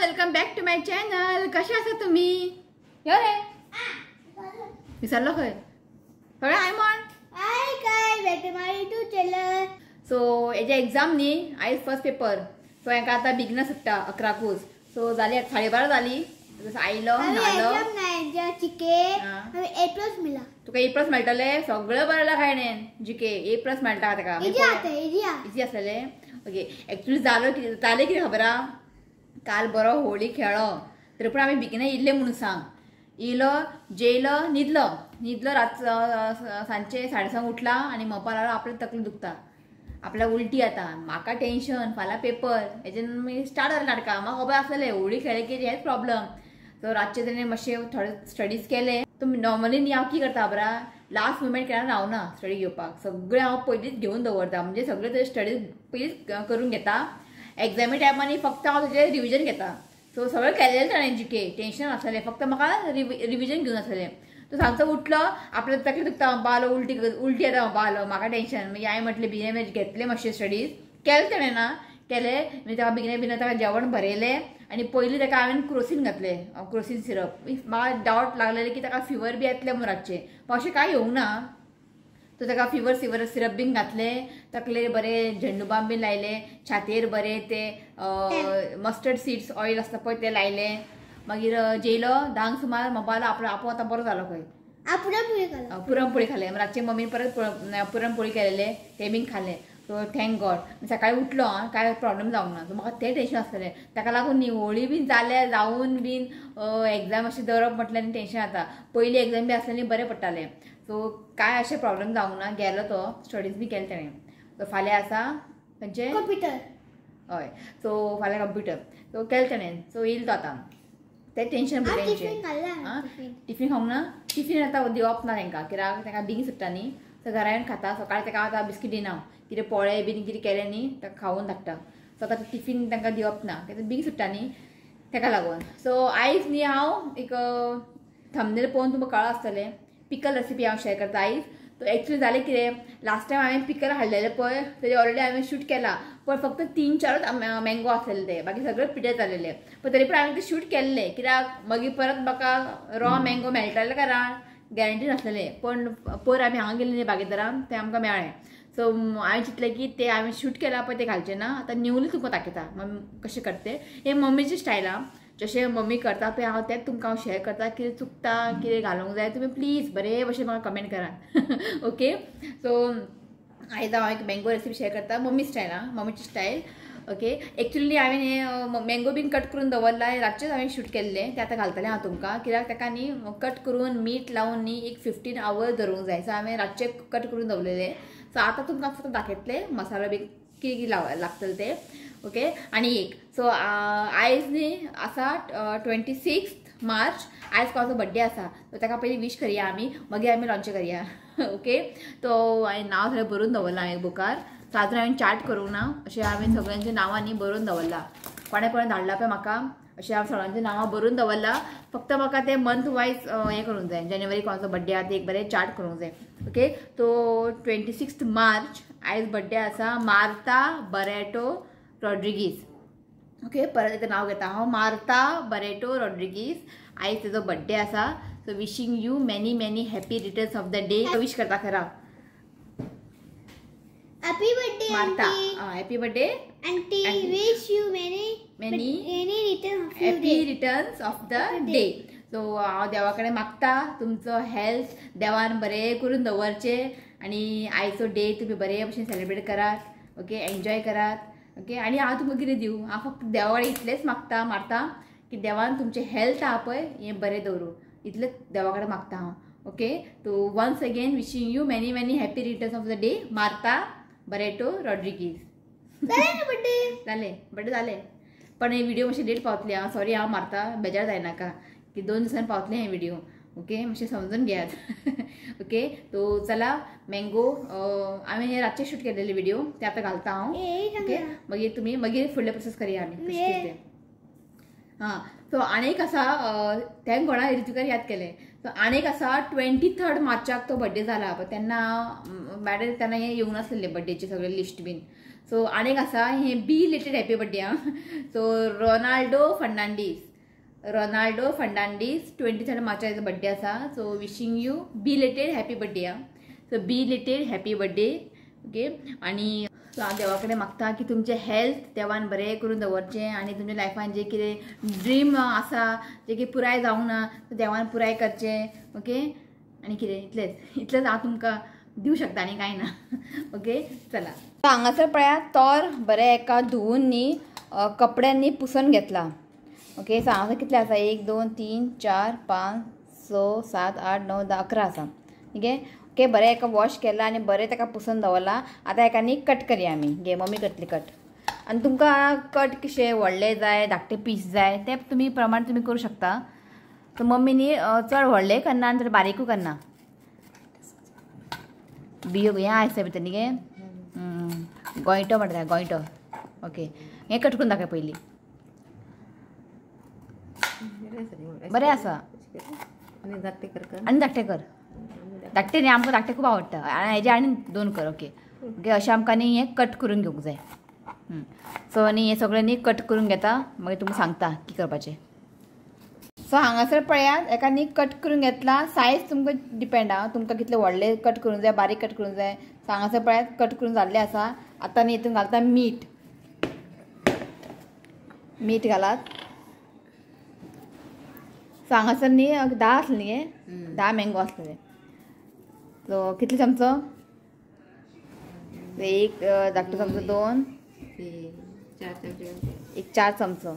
Welcome back to my channel. कशे आसा तुम्ही? यो रे विसरलो खंय सगळे हाय म्हण. हाय काय back to my YouTube channel. So हेजे एग्जाम न्ही, आयज फर्स्ट पेपर. सो हेका आतां बेगिना सुट्टा 11कूच. सो जाली 12:30 जाली. जसं आयलो न्हालो. तुका ए प्लस मेळटले, सगळें बरयलां खायणेन. जीके ए प्लस मेळटा ताका, इजी आसलेले. ओके, एक्चुअली जालो कितें, जालें कितें खबर आहा? काल बरो होळी खेळ्ळो तरी पूण आमी बेगिना इल्ले म्हणून सांग. इलो जेयलो न्हिदलो न्हिदलो रात सांजचे 6:30 उठला आनी म्हणपाक लागलो आपली तकली दुखता, आपल्याक उलटी येता. म्हाका टेन्शन, फाल्यां पेपर. हेजेन मागीर स्टार्ट जालें नाटकां. म्हाका खबर आसलेलें होळी खेळ्ळें की हेच प्रॉब्लम. सो रातचे तेणें मातशे थोडे स्टडीज केले. तुमी नॉर्मली न्ही हांव कितें करता खबर आहा, लास्ट मुमेंट केन्ना रावना स्टडी घेवपाक. सगळें हांव पयलींच घेवन दवरता, म्हणजे सगळे ते स्टडीज पयलींच करून घेता. एग्जामी टायमांनी फक्त हांव तेजें रिविजन घेता. सो सगळें केलेलें ताणें जीके, टेन्शन नासलेलें, फक्त म्हाका रिविजन घेवन आसलेलें. तो सांजचो उठलो, आपल्या तकली दुखता बालो, उलटी उलटी येता बालो, म्हाका टेन्शन. मागीर हांवें म्हटलें बेगीन घेतलें मातशें स्टडीज केलें तेणें ना केलें. मागीर ताका बेगिना बेगिना ताका जेवण भरयलें आनी पयलीं ताका हांवें क्रोसीन घातलें, क्रोसीन सिरप. म्हाका डावट लागलेले की ताका फिवर बी येतलें म्हूण रातचें, पण अशें कांय येवंक ना. तो ताका फिवर सिवर सिरप बीन घातलें, तकलेर बरें झेंडूबाम बीन लायलें, छातयेर बरें ते मस्टर्ड सीड्स ऑयल आसता पळय तें लायलें. मागीर जेयलो 10 सुमार म्हणपाक आपलो आपो आतां बरो जालो खंय. पुरणपोळी खालें रातचें मम्मीन, परत पुरणपोळी केलेले तें बीन खालें. सो thank God सकाळी उठलो कांय प्रॉब्लम जावंक ना. सो म्हाका तें टेन्शन आसतलें, ताका लागून न्ही होळी बीन जाल्या जावन बीन एग्जाम अशें दवरप म्हटल्यार न्ही टेन्शन जाता. पयली एग्जाम बी आसलें न्ही बरें पडटालें. सो कांय अशें प्रॉब्लम जावंक ना, गेलो तो स्टडीज बी केले तेणें. सो फाल्यां आसा खंयचें कंप्युटर. हय, सो फाल्यां कंप्युटर. सो केलें तेणें. सो येयलो तो आतां, तें टेन्शन भुरग्यांचें. टिफीन खावंक ना, टिफीन आतां दिवप ना तांकां, कित्याक तांकां बेगीन सुट्टा न्ही. सो घरा येवन खाता. सकाळीं ताका आतां बिस्कीट दिना हांव, कितें पोळे बीन कितें केलें न्ही ताका खावोवन धाडटा. सो आतां टिफीन तांकां दिवप ना, कित्याक बेगीन सुट्टा न्ही ताका लागून. सो आयज न्ही हांव एक थंबनेल पळोवन तुमकां कळ्ळां आसतलें, पिकल रेसिपी हांव शेअर करता आयज. तो एक्चुअली जालें कितें, लास्ट टायम हांवें पिकल हाडलेलें पळय, तेजें ऑलरेडी हांवें शूट केलां, पण फक्त 3-4 मँगो आसलेले ते, बाकी सगळे पिठे जालेले. पण तरी पण हांवें ते शूट केल्ले, कित्याक मागीर परत म्हाका रॉ मँगो मेळटले काय ना गॅरंटी नासलेले. पण पयर आमी हांगा गेल्ले न्ही बागेदारान, ते आमकां मेळ्ळें. सो हांवें चिंतलें की ते हांवें शूट केलां पळय ते घालचें ना, आतां न्यूली तुमकां दाखयता मम्मी कशें करते. हे मम्मीची स्टायल आहा, जशें मम्मी करता पळय हांव तेंच तुमकां हांव शेअर करता. कितें चुकता कितें घालूंक जाय तुमी प्लीज बरे भशेन म्हाका कमेंट करात. ओके, सो आयज हांव एक मँगो रेसिपी शेअर करता, मम्मी स्टायल आहा, मम्मीची स्टायल. ओके, एक्चुअली हांवें हें मँगो बीन कट करून दवरलां, रातचेंच हांवें शूट केल्लें, तें आतां घालतलें हांव तुमकां. कित्याक ताका न्ही कट करून मीठ लावन न्ही एक 15 our धरूंक जाय. सो हांवें रातचें कट करून दवरलेलें. सो आतां तुमकां फक्त दाखयतलें मसालो बीन कितें कितें लागतलें तें. ओके, आनी एक सो आयज न्ही आसा 26 मार्च, आयज कोणाचो बड्डे आसा, सो ताका पयलीं वीश करया आमी, मागीर आमी लॉन्च करया. ओके, तो हांवें नांव सगळें बरोवन दवरलां हांवें बुकार. सो आजून हांवें चार्ट करूंक ना, अशें हांवें सगळ्यांच्या नांवांनी बरोवन दवरलां. कोणें कोणें धाडलां पळय म्हाका, अशें हांव सगळ्यांच्या नांवां बरोवन दवरलां. फक्त म्हाका तें मंथ वायज हें करूंक जाय, जानेवारी कोणाचो बड्डे आसा ते एक बरें चार्ट करूंक जाय. ओके, तो 26 मार्च आयज बड्डे आसा मार्ता बरेटो रॉड्रिगीज. ओके, परत एकदां नांव घेता हांव, मार्ता बरेटो रॉड्रिगीज, आयज तेजो बड्डे आसा. So wishing you many many happy returns of the day. Wish करता खरा happy birthday Martha, happy birthday aunty, wish you many many many return happy returns of the day. So हांव देवा कडेन मागता तुमचो हेल्थ देवान बरें करून दवरचें आनी आयचो डे तुमी बरे भशेन सेलिब्रेट करात. ओके, एन्जॉय करात. ओके, आनी हांव तुमकां कितें दिवं, हांव फक्त देवा कडेन इतलेंच मागता मारता की देवान तुमचें हेल्थ आहा पळय हें बरें दवरूं, इतलेंच देवा कडेन मागता हांव. Okay, so once again wishing you many many happy returns of the day Martha Barreto Rodrigues. जालें बड्डे जालें, पण हे व्हिडिओ मातशें लेट पावतले हांव, सॉरी हांव मारता, बेजार जायनाका की 2 दिसांनी पावतले हे व्हिडिओ. ओके, मातशें समजून घेयात. ओके, तो चला मँगो हांवें हे रातचें शूट केलेले व्हिडिओ ते आतां घालता हांव. ओके, मागीर तुमी मागीर फुडलें प्रोसेस करया आमी कशें कितें. हां, सो आनी एक आसा, thank गॉडा ऋतुकार याद केलें. सो आनी एक आसा 23 मार्चाक तो बड्डे जाला, पण तेन्ना मॅडम तेन्ना हें येवंक नासलेलें बड्डेचे सगळे लिस्ट बीन. सो आनीक आसा हें बिलेटेड हॅपी बर्थडे आं. सो रोनाल्डो फर्नांडीस 23 मार्चाचो बर्थडे आसा. So wishing you belated happy birthday आं. So belated happy birthday okay. आनी सो हांव देवा कडेन मागता की तुमचें हेल्थ देवान बरें करून दवरचें आनी तुमच्या लायफान जें कितें ड्रीम आसा जें कितें पुराय जावंक ना तें देवान पुराय करचें ओके. आनी कितें इतलेंच हांव तुमकां दिवं शकता आनी कांय ना ओके. चला हांगासर पळयात तोर बरें एका धुवून न्ही कपड्यांनी पुसून घेतला ओके. सो हांगासर कितले आसा 1 2 3 4 5 6 7 8 9 10 11 आसा ठीक आहे ओके. बरें एका वॉश केला आनी बरें ताका पुसून दवरला. आतां हेका न्ही कट करया आमी. गे मम्मी करतली कट. आनी तुमकां कट कशें व्हडले जाय धाकटे पीस जाय ते तुमी प्रमाण तुमी करूं शकता. सो मम्मी न्ही चड व्हडले करना आनी चड बारीकूय करना. बियो हें आसता भितर न्ही गे गोंयटो म्हणटा गोंयटो ओके. हें कट करून दाखय पयलीं बरें आसा. आनी धाकटे कर धाकटे न्ही आमकां धाकटे खूब आवडटा आनी हेजे आनी 2 कर ओके ओके. अशें आमकां न्ही हें कट करून घेवंक जाय. सो आनी हें सगळें न्ही कट करून घेता मागीर तुमकां सांगता की करपाचें. सो हांगासर पळयात एका न्ही कट करून घेतला. सायज तुमकां डिपेंड आहा तुमकां कितले व्हडले कट करूंक जाय बारीक कट करूंक जाय. सो हांगासर पळयात कट करून जाल्लें आसा. आतां न्ही हितून घालता मीठ मीठ घालात. सो हांगासर न्ही 10 आसले न्ही गे 10 मँगो आसलेले. सो कितले चमचो एक धाकटो चमचो 2 एक 4 चमचो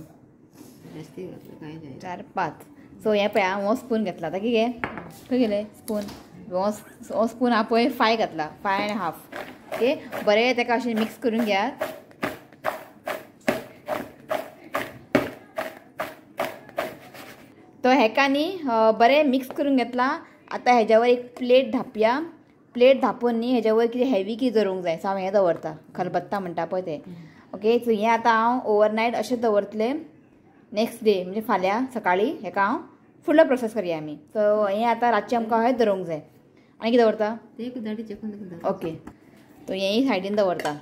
4 5. सो हें पळय हांव हो स्पून घेतला. आतां कितें खंय गेले स्पून हो स्पून हांव पळय 5 घातला 5.5 ओके. बरें ताका अशें मिक्स करून घेयात. तो हेका न्ही बरें मिक्स करून घेतला. आतां हेज्यावर एक प्लेट धापया. प्लेट धापून न्ही हेज्यावर कितें हेवी कितें दवरूंक जाय. सो हांव हें दवरता खलबत्ता म्हणटा पळय तें ओके. सो हें आतां हांव ओवरनायट अशें दवरतलें. नेक्स्ट डे म्हणजे फाल्यां सकाळीं हेका हांव फुडलो प्रोसेस करया आमी. सो हें आतां रातचें आमकां हय दवरूंक जाय. आनी कितें दवरता ओके. सो हेंय सायडीन दवरता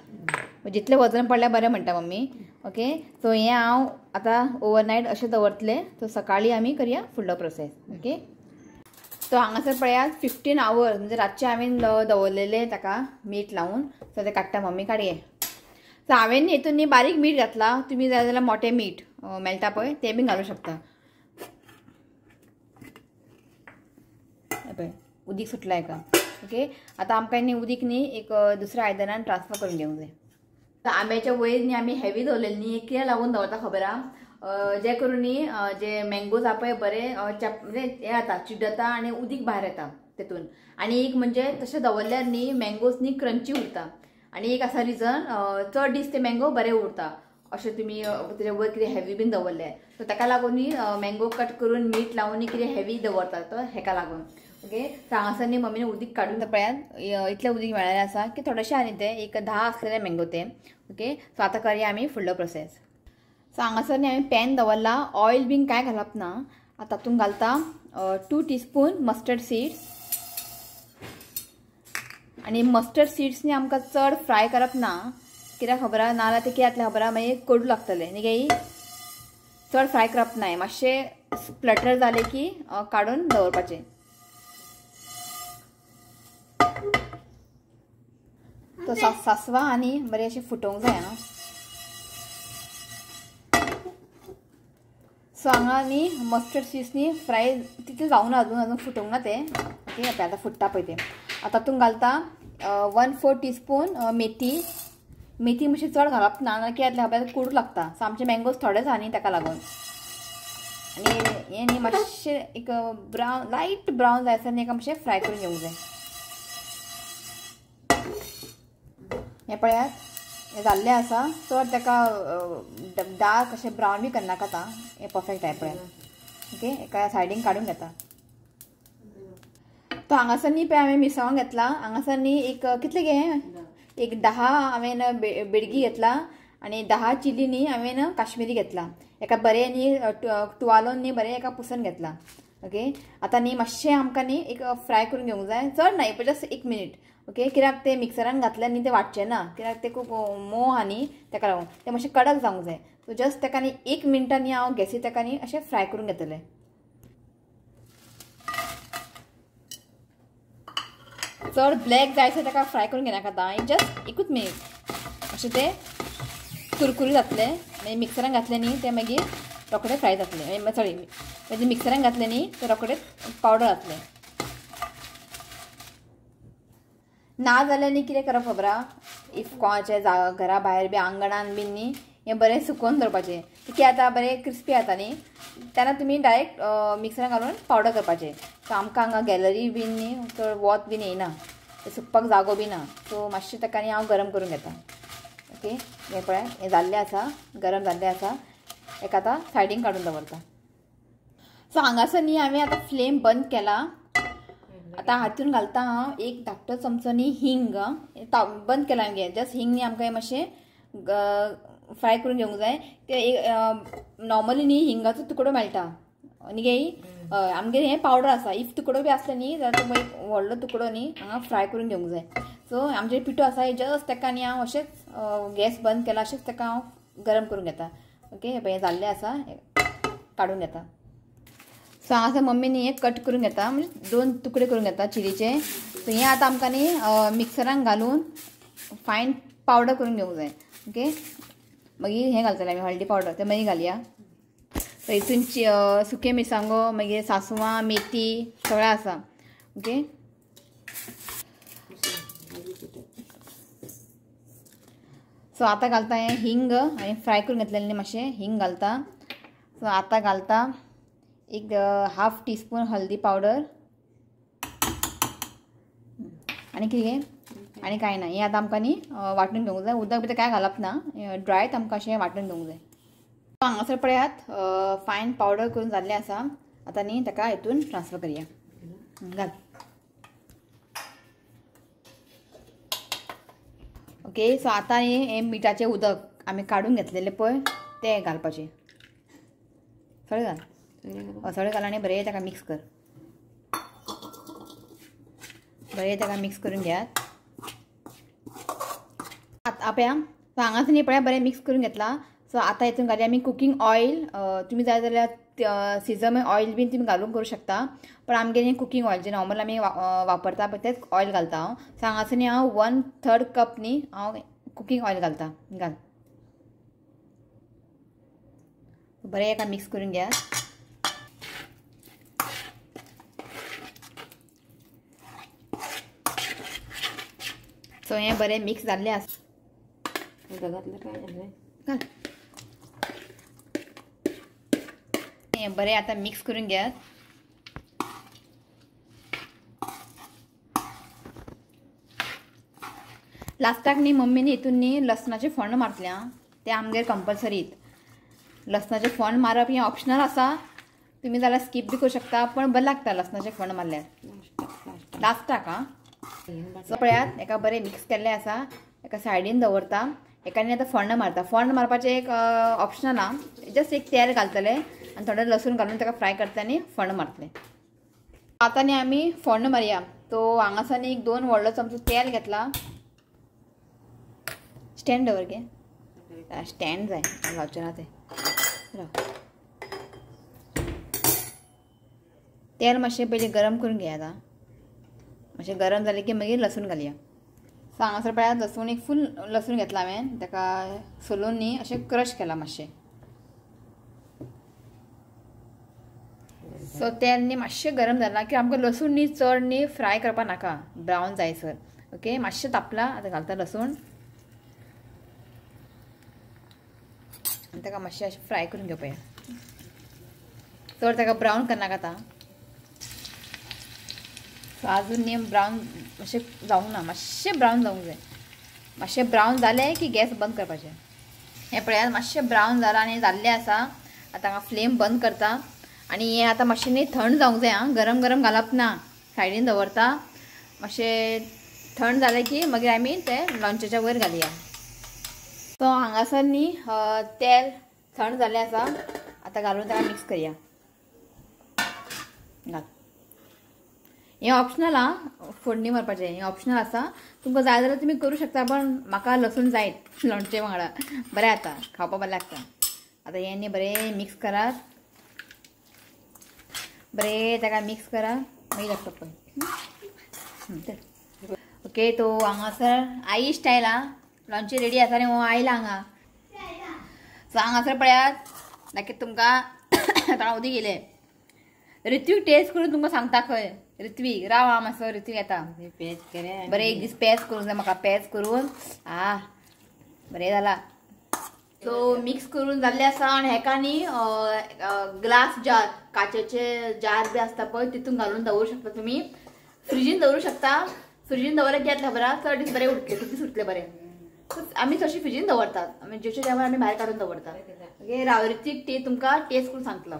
जितलें वजन पडल्यार बरें म्हणटा मम्मी ओके. सो हें हांव आतां ओवरनायट अशें दवरतलें. सो सकाळीं आमी करया फुडलो प्रोसेस ओके. सो हांगासर पळयात 15 आवर्स म्हणजे रातचें हांवें दवरलेलें ताका मीठ लावन. सो तें काडटा मम्मी काडये. सो हांवें हितून न्ही बारीक मीठ घातलां. तुमी जाय जाल्यार मोटें मीठ मेळटा पळय तें बीन घालूं शकता. पळय उदीक सुटलां हेका ओके. आतां आमकां न्ही उदीक न्ही एक दुसऱ्या आयदनान ट्रान्सफर करून घेवंक जाय. आंब्याच्या वयर न्ही आमी हेवी दवरलेली न्ही कित्याक लागून दवरता खबर आहा जे करून न्ही जे मँगोज आहा पळय बरे म्हणजे हें जाता चिड्डता आनी उदीक भायर येता तेतून. आनी एक म्हणजे तशें दवरल्यार न्ही मँगोज न्ही क्रंची उरता. आनी एक आसा रिजन चड दीस ते मँगो बरे उरता अशें तुमी तेजे वयर कितें हेवी बीन दवरलें. सो ताका लागून न्ही मँगो कट करून मीठ लावन न्ही कितें हेवी दवरता तो हेका लागून ओके. सो हांगासर न्ही मम्मीन उदीक काडून पळयात इतलें उदीक मेळ्ळें आसा की थोडेशें आनी तें एक 10 आसलेलें मँगो तें ओके. सो आतां करया आमी फुडलो प्रोसेस. सो हांगासर न्ही हांवें पॅन दवरला. ऑयल बीन कांय घालप ना. आतां तातूंत घालता 2 टीस्पून मस्टर्ड सीड्स. आनी मस्टर्ड सीड्स न्ही आमकां चड फ्राय करप ना कित्याक खबर आहा नाजाल्यार तें कितें जातलें खबर आहा मागीर कोडू लागतलें न्ही गे. चड फ्राय करप नाय मातशें स्प्लटर जालें की काडून दवरपाचें. तो सासवां आनी बरें अशें फुटोवंक जाय आं. सो हांगा न्ही मस्टर्ड सीड्स न्ही फ्राय तितलें जावंक ना अजून अजून फुटोवंक ना तें ओके. आतां फुट्टा पळय तें. आतां तातूंत घालता 1/4 टीस्पून मेथी. मेथी मातशी चड घालप ना नाल्यार कितें जातलें खबर कोडू लागता. सो आमचे मँगोज थोडेच आहा न्ही ताका लागून. आनी हें न्ही मातशें एक ब्रावन लायट ब्रावन जाय आसता न्ही एका मातशें फ्राय करून घेवंक जाय. हें पळयात हें जाल्लें आसा. चड ताका डार्क अशें ब्रावन बी करनाका आतां. हें परफेक्ट आहे पळयात ओके. एका सायडीन काडून घेता. तो हांगासर न्ही पळय हांवें मिरसांगो घेतला. हांगासर न्ही एक कितले गे एक 10 हांवें बेडगी घेतला आनी 10 चिली न्ही हांवें काश्मिरी घेतला. एका बरें न्ही टुवालोन न्ही बरें एका पुसून घेतला ओके. आतां न्ही मातशें आमकां न्ही एक फ्राय करून घेवंक जाय चड न्हय जस्ट 1 मिनीट. ओके कित्याक ते मिक्सरान घातलें न्ही तें वांटचें ना कित्याक तें खूब मोव आहा न्ही ताका लागून तें मातशें कडक जावंक जाय. सो जस्ट ताका न्ही 1 मिनटां न्ही हांव गॅसीर ताका न्ही अशें फ्राय करून घेतलें. चड ब्लॅक जायसर ताका फ्राय करून घेनाका आतां, जस्ट एकूच मिनीट अशें तें कुरकुरी जातलें. मागीर मिक्सरान घातलें न्ही तें मागीर रोखडें फ्राय जातलें, सॉरी मागीर मिक्सरान घातलें न्ही तें रोखडें पावडर जातलें. ना जाल्यार न्ही कितें करप खबर आहा, if कोणाच्या घरा भायर बी आंगणान बीन न्ही हें बरें सुकोवन दवरपाचें, कितें आतां बरें क्रिस्पी जाता न्ही तेन्ना तुमी डायरेक्ट मिक्सरान घालून पावडर करपाचें. सो आमकां हांगा गॅलरी बीन न्ही चड वत बीन येयना, सुकपाक जागो बी ना, सो मातशें ताका न्ही हांव गरम करून घेता. ओके हें पळय हें जाल्लें आसा, गरम जाल्लें आसा, हेका आतां सायडीन काडून दवरता. सो हांगासर न्ही हांवें आतां फ्लेम बंद केला. आतां हातून घालता हांव एक धाकटो चमचो न्ही हिंग. बंद केला हांवें गॅस, जस्ट हिंग न्ही आमकां मातशें फ्राय करून घेवंक जाय. ते नॉर्मली न्ही हिंगाचो तुकडो मेळटा न्ही गे, आमगेर हें पावडर आसा. If तुकडो बी आसले न्ही जाल्यार तो एक व्हडलो तुकडो न्ही हांगा फ्राय करून घेवंक जाय. सो आमचे पिठो आसा हे जस्ट ताका न्ही हांव अशेंच गॅस बंद केला अशेंच ताका हांव गरम करून घेता. ओके हें पळय जाल्लें आसा, काडून घेता. सो हांगासर मम्मी न्ही हें कट करून घेता, म्हणजे 2 तुकडे करून घेता चिलीचे. सो हें आतां आमकां न्ही मिक्सरान घालून फायन पावडर करून घेवंक जाय. ओके मागीर हें घालतलें आमी हळदी पावडर, तें मागीर घालया. सो हितून सुके मिरसांगो, मागीर सासवां, मेथी सगळें आसा. ओके सो आतां घालता हें हिंग, हांवें फ्राय करून घेतलेलें न्ही मातशें हिंग घालता. सो आतां घालता एक 1/2 टीस्पून हळदी पावडर आनी कितें आनी कांय ना. हें आतां आमकां न्ही वांटून घेवंक जाय, उदक भितर कांय घालप ना, ड्रायच आमकां अशें वांटून घेवंक जाय. हांगासर पळयात फायन पावडर करून जाल्लें आसा. आतां न्ही ताका हितून ट्रान्सफर करया. घाल. ओके सो आतां न्ही हें मिठाचें उदक आमी काडून घेतलेलें पळय तें घालपाचें. सगळें घाल, सगळें घाल आनी बरें ताका मिक्स कर, बरें ताका मिक्स करून घेयात. आतां पळया हांगासर न्ही पळया बरें मिक्स करून घेतला. सो आतां हितून घालया आमी कुकींग ऑयल. तुमी जाय जाल्यार सिजम ऑयल बीन तुमी घालून करूं शकता, पण आमगेर न्ही कुकींग ऑयल जें नॉर्मल आमी वापरता पळय तेंच ऑयल घालता हांव. सो हांगासर न्ही हांव 1/3 कप न्ही हांव कुकींग ऑयल घालता. घाल बरें एका मिक्स करून घेयात. सो हें बरें मिक्स जाल्लें आसा. घाल हें बरें आतां मिक्स करून घेयात. लास्टाक न्ही मम्मीन हितून न्ही लसणाचें फोण्ण मारतलें आं, तें आमगेर कंपल्सरीत. लसणाचें फोण्ण मारप हें ऑप्शनल आसा, तुमी जाल्यार स्कीप बी करूं शकता, पण बरें लागता लसणाचें फोण्ण मारल्यार लास्टाक. आं सो पळयात एका बरें मिक्स केल्लें आसा, एका सायडीन दवरता. एका न्ही आतां फोण्ण मारता. फोण्ण मारपाचें एक ऑप्शनल आं, जस्ट एक तेल घालतलें आनी थोडें लसूण घालून ताका फ्राय करतलें आनी फोण्ण मारतलें. आतां न्ही आमी फोण्ण मारया. तो हांगासर न्ही एक 2 व्हडलो चमचो तेल घेतला. स्टँड दवर गे, स्टँड जाय घालचें ना तें. तेल मातशें पयलीं गरम करून घेया. आतां मातशें गरम जालें की मागीर लसूण घालया. सो हांगासर पळयात लसूण एक फूल लसूण घेतला हांवें, ताका सोलून न्ही अशें क्रश केलां मातशें. सो तेल न्ही मातशें गरम जालां की आमकां लसूण न्ही चड न्ही फ्राय करपा नाका, ब्रावन जायसर. ओके मातशें तापलां, आतां घालता लसूण आनी ताका मातशें अशें फ्राय करून घेवया. चड ताका ब्रावन करनाका आतां. सो आजून न्ही ब्रावन मातशें जावंक ना, मातशें ब्रावन जावंक जाय. मातशें ब्रावन जालें की गॅस बंद करपाचें. हें पळयात मातशें ब्रावन जालां आनी जाल्लें आसा. आतां हांगा फ्लेम बंद करता आनी हें आतां मातशें न्ही थंड जावंक जाय आं, गरम गरम घालप ना, सायडीन दवरता. मातशें थंड जालें की मागीर आमी तें लोणच्याच्या वयर घालया. सो हांगासर न्ही तेल थंड जाल्लें आसा, आतां घालून ताका मिक्स करया. घाल हें ऑप्शनल आं, फोडणी मारपाचें हें ऑप्शनल आसा. तुमकां जाय जाल्यार तुमी करूं शकता, पण म्हाका लसूण जायत लोणचें वांगडा बरें जाता, खावपाक बरें लागता. आतां हें न्ही बरें मिक्स करात, बरें ताका मिक्स करा, मागीर लागता पळय. ओके तो हांगासर आई स्टायल आं, लोणचें रेडी आसा न्ही, हो आयला हांगा. सो हांगासर पळयात दाखयता तुमकां. तोंडा उदीक येयलें. ऋत्वीक टेस्ट करून तुमकां सांगता खंय. ऋत्वीक राव आं मातसो, ऋत्वीक येता. बरें एक दीस पेज करूंक जाय म्हाका, पेज करून आ बरें जाला. सो मिक्स करून जाल्लें आसा. आनी हेका न्ही ग्लास जार, काचेचे जार बी आसता पळय, तितून घालून दवरूं शकता तुमी. फ्रिजीन दवरूं शकता. फ्रिजीन दवरल्यार कितें जातलें खबर आसा, चड दीस बरें उरतले, खूब दीस उरतले बरें. आमी चडशे फ्रिजीन दवरतात, आमी जेवचे टायमार आमी भायर काडून दवरतात. ओके राव, ऋत्वीक ते तुमकां टेस्ट करून सांगतलो.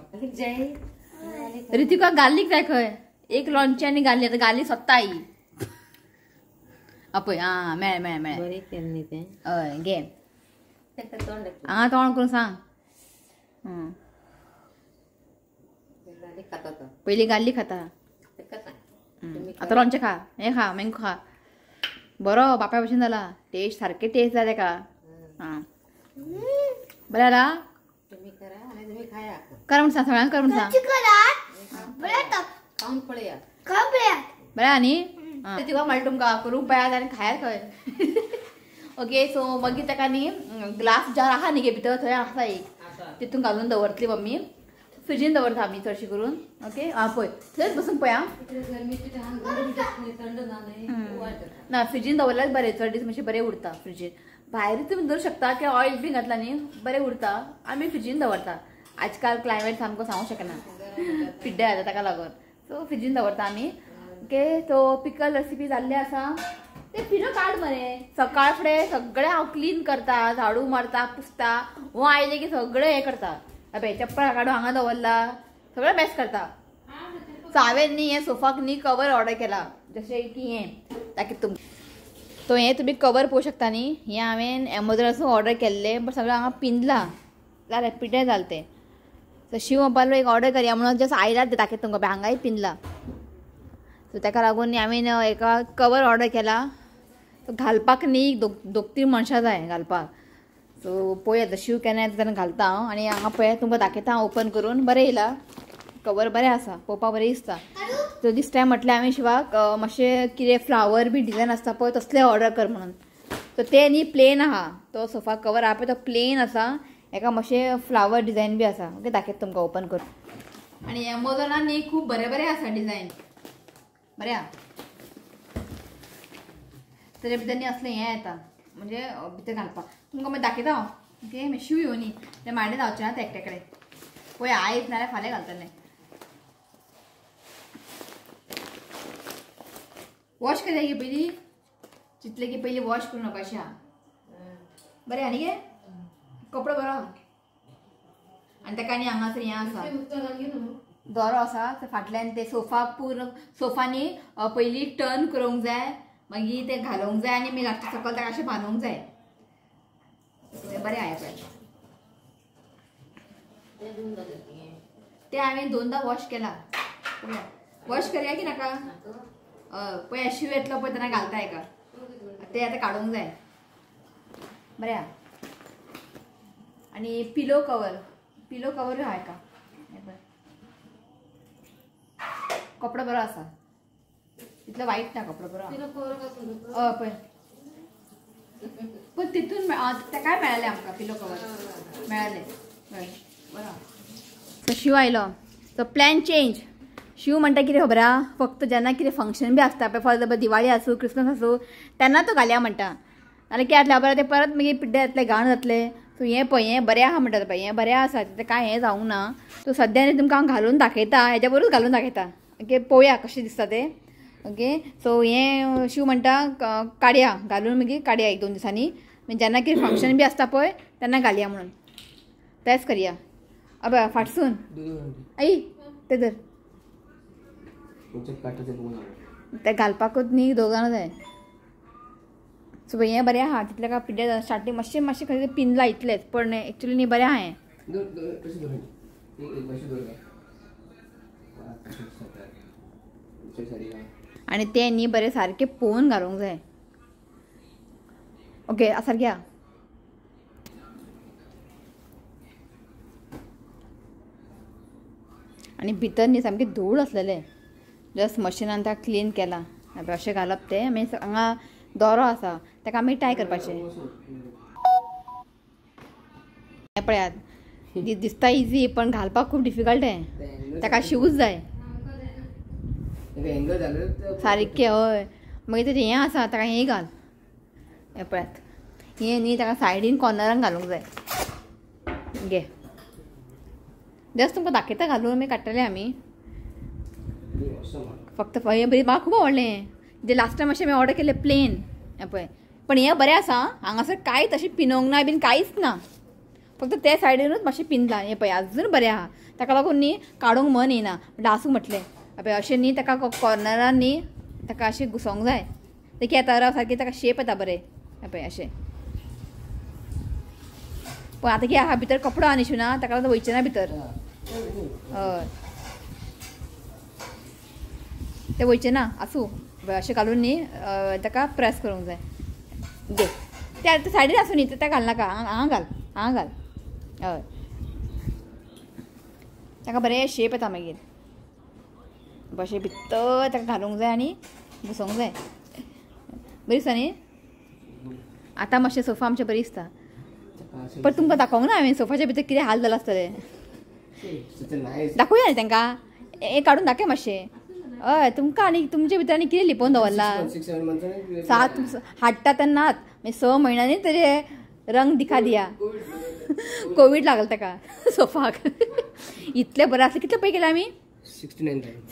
ऋत्विका गार्लीक जाय खंय, एक लोणचें आनी गार्लीक. आतां गार्लीक सोदता आई. पळय आं मेळ्ळें मेळ्ळें मेळ्ळें. हय घे हांगा तोंड करून सांग. पयलीं गार्लीक खाता, आतां लोणचें खा, हें खा, मँगो खा. बरो बापाय भशेन जाला, टेस्ट सारकें टेस्ट जाय तेका. आं बरें जाला, कर म्हण सांग सगळ्यांक, कर म्हण सांग. बरें आनी तुका म्हणलें तुमकां करूंक पळयात आनी खायात खंय. ओके सो मागीर ताका न्ही ग्लास जार आहा न्ही गे भितर, थंय आसा एक, तितून घालून दवरतली मम्मी. फ्रिजीन दवरता आमी चडशी करून. ओके आं पळय थंयच बसून पळय आं. ना फ्रिजीन दवरल्यार बरें, चड दीस मातशें बरें उरता फ्रिजीन. भायर तुमी दवरूं शकता किंवा ऑयल बी घातला न्ही बरें उरता. आमी फ्रिजीन दवरता. आजकाल क्लायमेट सामको सांगूंक शकना, पिड्ड्यार जाता ताका लागून. सो फ्रिजीन दवरता आमी. ओके तो पिकल रेसिपी जाल्ली आसा. ते पिलो काड मरे, सकाळ फुडें सगळें हांव क्लीन करता, झाडू मारता, पुसता. हो आयलें की सगळें हें करता. अबे चप्पल काडून हांगा दवरला, सगळें मॅस करता. सो हांवें न्ही हें सोफाक न्ही कवर ऑर्डर केला, जशें की हें ताकी तुम तो हें तुमी कवर पळोवंक शकता न्ही. हें हांवें एमेझॉनासून ऑर्डर केल्लें, बट सगळें हांगा पिंजलां जालें, पिड्ड्यार जालें तें. सो शिव म्हणपाक एक ऑर्डर करया म्हणून जस्ट आयलात तें दाखयता तुमकां, हांगाय पिंजलां. सो ताका लागून हांवें एका कवर ऑर्डर केला. सो घालपाक न्ही दोग तीन मनशां जाय घालपाक. सो पळोवया आतां शिव केन्ना येता तेन्ना घालता हांव. आनी हांगा पळय तुमकां दाखयता हांव ओपन करून. बरें येयला कवर, बरें आसा, पळोवपाक बरें दिसता. सो दीस टायम म्हटलें हांवें शिवाक मातशें कितें फ्लावर बी डिजायन आसता पळय तसलें ऑर्डर कर म्हणून. सो तें न्ही प्लेन आहा, तो सोफा कवर आहा पळय तो प्लेन आसा, हेका मातशें फ्लावर डिजायन बी आसा. ओके दाखयता तुमकां ओपन करून. आनी एमेझॉनान न्ही खूब बरें बरें आसा डिजायन, बरें आहा. तेजे भितर न्ही असलें हें येता, म्हणजे भितर घालपाक. तुमकां मागीर दाखयता हांव. ओके मागीर शिव येवनी तें मांडे जावचें ना तें एकट्या कडेन. पळय आयज नाल्यार फाल्यां घालतलें. वॉश करया की पयलीं, चिंतलें की पयलीं वॉश करून वचपाचें आहा. बरें आनी गे कपडो बरो आहा. आनी ताका आनी हांगासर हें आसा, दोरो आसा फाटल्यान. ते सोफा पूर्ण सोफा न्ही पयलीं टर्न करूंक जाय, मागीर ते घालूंक जाय, आनी मागीर लास्टाक सकयल ताका अशें बांदूंक जाय. बरें आहा पळय ते हांवें दोनदां वॉश केला. पळया वॉश करया की नाका. पळय शिव येतलो पळय तेन्ना घालता हेका, ते आतां काडूंक जाय. बरें आहा. आनी पिलो कवर, पिलो कवरूय आहा हेका. कपडो बरो आसा, तितलो वायट ना, कपडो बरो. हय पळय पण तितून तेकाय मेळ्ळें आमकां पिलो कवर मेळ्ळें. बरो. सो शिव आयलो, सो प्लॅन चेंज. शिव म्हणटा कितें खबर आहा, फक्त जेन्ना कितें फंक्शन बी आसता पळय, फॉर एग्जाम्पल दिवाळी आसूं क्रिसमस आसूं, तेन्ना तो घालया म्हणटा. नाल्यार कितें जातलें खबर, तें परत मागीर पिड्ड्यार जातलें, घाण जातलें. सो हें पळय हें बरें आहा म्हणटा पळय, हें बरें आसा, तें कांय हें जावंक ना. सो सद्या न्ही तुमकां हांव घालून दाखयता, हेज्या बरोबर घालून दाखयता. ओके पळोवया कशें दिसता तें. ओके सो हें शिव म्हणटा काडया, घालून मागीर काडया एक दोन दिसांनी, मागीर जेन्ना कितें फंक्शन बी आसता पळय तेन्ना घालया म्हणून. तेंच करया. अबे फाटसून आई तें धर, तें घालपाकूच न्ही दोग जाणां जाय. सो हें बरें आहा, तितलें काय पिड्ड्यार स्टार्टींग मातशें मातशें खंय पिंजलां इतलेंच, पण एक्चुली न्ही बरें आहा हें. आनी ते न्ही बरें सारकें पळोवन घालूंक जाय. ओके सारकें आहा. आनी भितर न्ही सामकें धूळ आसलेलें, जस्ट मशिनान ताका क्लीन केलां. अशें घालप तें. मागीर हांगा दोरो आसा ताका आमी टाय करपाचें. हें पळयात, दिसता इजी पण घालपाक खूब डिफिकल्ट हें. ताका शूज जाय सारकें. हय मागीर तेजें हें आसा ताका हें घाल. हें पळयात, हें न्ही ताका सायडीन कॉर्नरान घालूंक जाय. घे जस्ट तुमकां दाखयता घालून, मागीर काडटले आमी. फक्त हें बरी म्हाका खूब आवडलें. जे लास्ट टायम अशें हांवें ऑर्डर केल्लें प्लेन हें पळय, पण हें बरें आसा. हांगासर कांयच अशें पिनोंक ना बीन कांयच ना, फक्त ते सायडीनूच मातशें पिनलां. हें पळय अजून बरें आहा, ताका लागून न्ही काडूंक मन येना. म्हणल्यार आसूं म्हटलें पळय अशें न्ही ताका कॉर्नरान न्ही ताका अशें घुसोंक जाय. तें कितें येता सारकें ताका शेप येता बरें. हें पळय अशें. पण आतां कितें आहा भितर कपडो आहा न्ही शिवना, ताका लागून वयचें ना भितर. हय तें वयचें ना, आसूं. अशें घालून न्ही ताका प्रेस करूंक जाय. घे ते सायडीन आसूं न्ही, तें घालनाका. हांगा घाल, हांगा घाल. हय ताका बरें शेप येता मागीर. अशें भितर ताका घालूंक जाय आनी घुसोंक जाय. बरी दिसता न्ही. आतां मातशें सोफा आमचें बरी दिसता, पण तुमकां दाखोवंक ना हांवें सोफाच्या भितर कितें हाल जाला आसतलें. दाखोवया न्ही तांकां, हें काडून दाखय मातशें. हय तुमकां आनी तुमचे भितर आनी कितें लिपोवन दवरलां. 7 हाडटा तेन्नाच मागीर 6 म्हयन्यांनी तेजे रंग दिखा दिया. कोवीड लागल ताका सोफाक. इतलें बरें आसलें. कितले पळय केले आमी?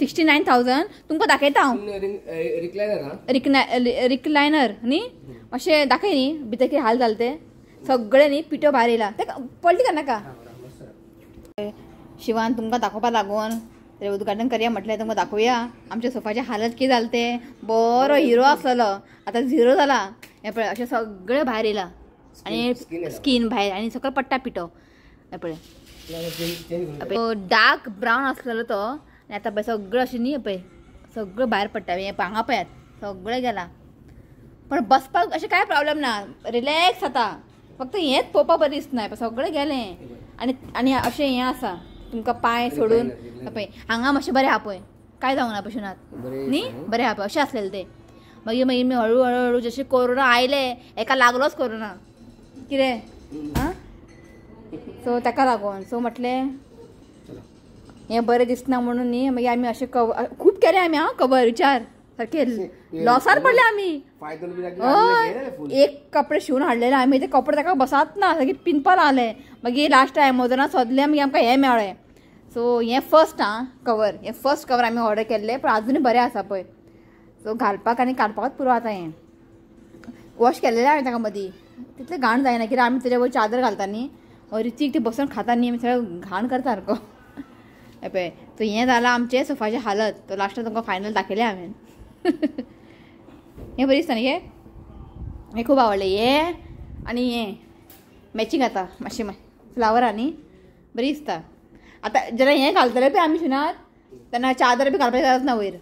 69,000. तुमकां दाखयता हांव. रिक्लायनर न्ही मातशें दाखय न्ही भितर कितें हाल जालें तें सगळें न्ही पिठो भायर येयला. तेका पडली का नाका. शिवान तुमकां दाखोवपा लागून उद्घाटन करया म्हटलें, तुमकां दाखोवया आमच्या सोफाचे हालत कितें जालें तें. बरो हिरो आसलेलो आतां झिरो जाला. हें पळय अशें सगळें भायर येयलां आनी स्कीन भायर आनी सगळो पडटा पिठो. हें पळय डार्क ब्रावन आसलेलो तो, आनी आतां पळय सगळें अशें न्ही पळय सगळें भायर पडटा. हें हांगा पळयात सगळें गेलां. पण बसपाक अशें कांय प्रॉब्लम ना, रिलॅक्स जाता. फक्त हेंच पळोवपाक बरें दिसना, सगळें गेलें. आनी आनी अशें हें आसा तुमकां पांय सोडून पळय हांगा मातशें बरें आहा पळय, कांय जावंक ना पशुनात न्ही, बरें आहा पळय अशें आसलेलें तें. मागीर मागीर मी हळू हळू हळू जशें कोरोना आयले, एका लागलोच कोरोना कितें आं, सो ताका लागून सो म्हटलें हें बरें दिसना म्हणून न्ही मागीर आमी अशें कवर खूब केलें आमी. आं कवर विचार सारकें लॉसार पडले आमी. हय एक कपडे शिवून हाडलेले आमी, ते कपडे ताका बसात ना, सारके पिनपाक लागले. मागीर लास्ट एमेझॉनान सोदलें, मागीर आमकां हें मेळ्ळें. सो हें फर्स्ट आं कवर, हें फर्स्ट कवर आमी ऑर्डर केल्लें, पण आजुनूय बरें आसा पळय. सो घालपाक आनी काडपाकच पुरो आतां. हें वॉश केल्लेलें हांवें ताका मदीं, तितलें घाण जायना कित्याक आमी तेज्या वयर चादर घालता न्ही, रितीक ती बसून खाता न्ही, आमी सगळें घाण करता सारको. हें पळय सो हें जालां आमचें सोफाचें हालत. तो लास्टाक तुमकां फायनल दाखयलें हांवें. हें बरें दिसता न्ही, हें हें खूब आवडलें. हें आनी हें मॅचींग जाता मातशें फ्लावर आनी बरी दिसता. आतां जेन्ना हें घालतले पळय आमी शिनात तेन्ना चादर बी घालपाची गरज ना वयर,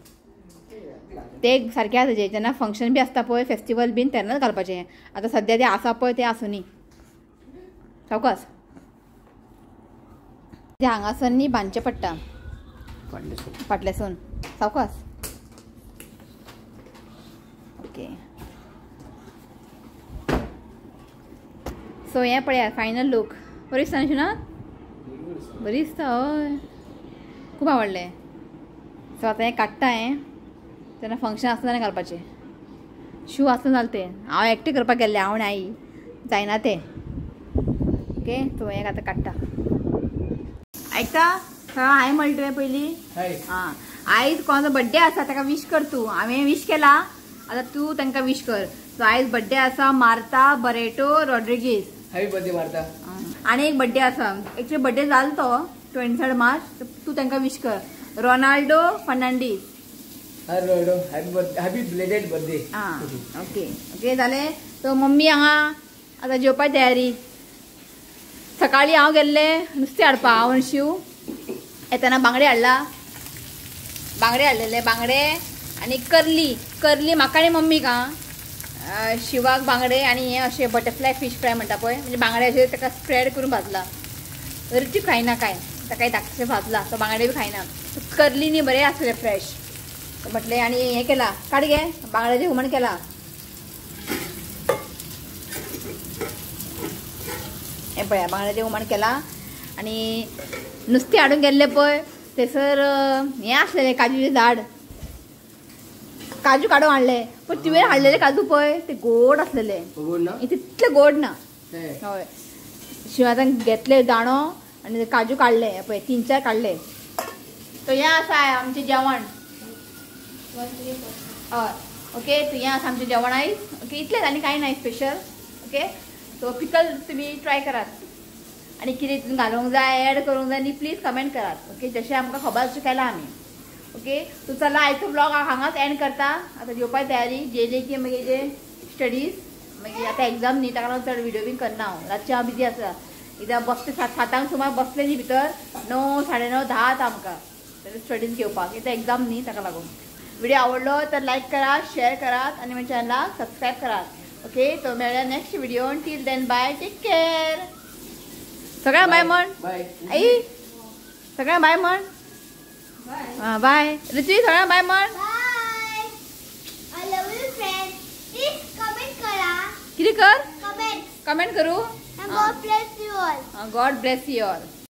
ते सारकें आसा तेजें. जेन्ना फंक्शन बी आसता पळय फेस्टिवल बीन तेन्नाच घालपाचें. आतां सद्या तें आसा पळय तें आसूं न्ही सावकास. तें हांगासर न्ही बांदचें पडटा फाटल्यासून सावकास. ओके सो हें पळया फायनल लूक. बरी दिसता न्ही शिवनाथ? बरी दिसता. हय खूब आवडलें. सो आतां हें काडटा हें, तेन्ना फंक्शन आसता तेन्ना घालपाचें. शू आसून जालें तें. हांव एकटें करपाक गेल्लें, हांव आनी आई, जायना तें. ओके सो हें आतां काडटा. आयकता हांवें म्हणलें तुवें पयलीं आं आयज कोणाचो बड्डे आसा ताका विश कर तूं. हांवें विश केला, आतां तूं तांकां विश कर. सो आयज बड्डे आसा Martha Barreto Rodrigues. Happy birthday Martha. आनी एक बड्डे आसा, एक्चुअली बड्डे जालो तो 23 मार्च. तूं तांकां विश कर. Ronaldo Fernandes. Hi Ronaldo, happy birthday, happy belated birthday. आं ओके ओके जालें. सो मम्मी हांगा आतां जेवपाची तयारी. सकाळीं हांव गेल्लें नुस्तें हाडपाक, हांव आनी शिव. येतना बांगडे हाडला, बांगडे हाडलेले, बांगडे आनी करली करली म्हाका आनी मम्मीक आं, शिवाक बांगडे आनी हें अशें बटरफ्लाय फीश फ्राय म्हणटा पळय, म्हणजे बांगडे अशें ताका स्प्रेड करून भाजला. ऋत्विक खायना काय, ताका धाकटें भाजला तो बांगडे बी खायना. करली न्ही बरें आसलें फ्रेश म्हटलें. आनी हें केलां काड गे बांगड्याचें हुमण केलां. हें पळया बांगड्याचें हुमण केलां. आनी नुस्तें हाडून गेल्लें पळय थंयसर हें आसलेलें काजूचें झाड, काजू काडून हाडले पण तुवें हाडलेले काजू पळय ते गोड आसलेले, तितले गोड ना. हय शिवान घेतले दाणो आनी काजू काडले पळय 3-4 काडले. तो हें आसा आमचें जेवण. हय ओके, तो हें आसा आमचें जेवण आयज. ओके इतलेंच आनी कांय ना स्पेशल. ओके सो पिकल तुमी ट्राय करात आनी कितें तितून घालूंक जाय एड करूंक जाय न्ही प्लीज कमेंट करात. ओके जशें आमकां खबर तशें केलां आमी. ओके सो चला आयचो व्लॉग हांव हांगाच एंड करता. आतां जेवपाची तयारी, जेले की मागीर जे स्टडीज, मागीर आतां एग्जाम न्ही ताका लागून चड व्हिडियो बीन करना हांव. रातचें हांव बिजी आसा, एकदां बसले 7-7 सुमार बसले न्ही भितर 9, 9:30, 10 जाता आमकां स्टडीज घेवपाक. एकदां एग्जाम न्ही ताका लागून. व्हिडिओ आवडलो तर लायक करात, शेअर करात आनी म्हज्या चॅनलाक सबस्क्रायब करात. ओके तो मेळया next video. Till then bye, take care. सगळ्यांक बाय म्हण आई, सगळ्यांक बाय म्हण. हां बाय ऋत्विक, सगळ्यांक बाय म्हण. Bye, I love you friends. Please comment करा. कितें कर? कमेंट कमेंट करू. God bless you all. God bless you all.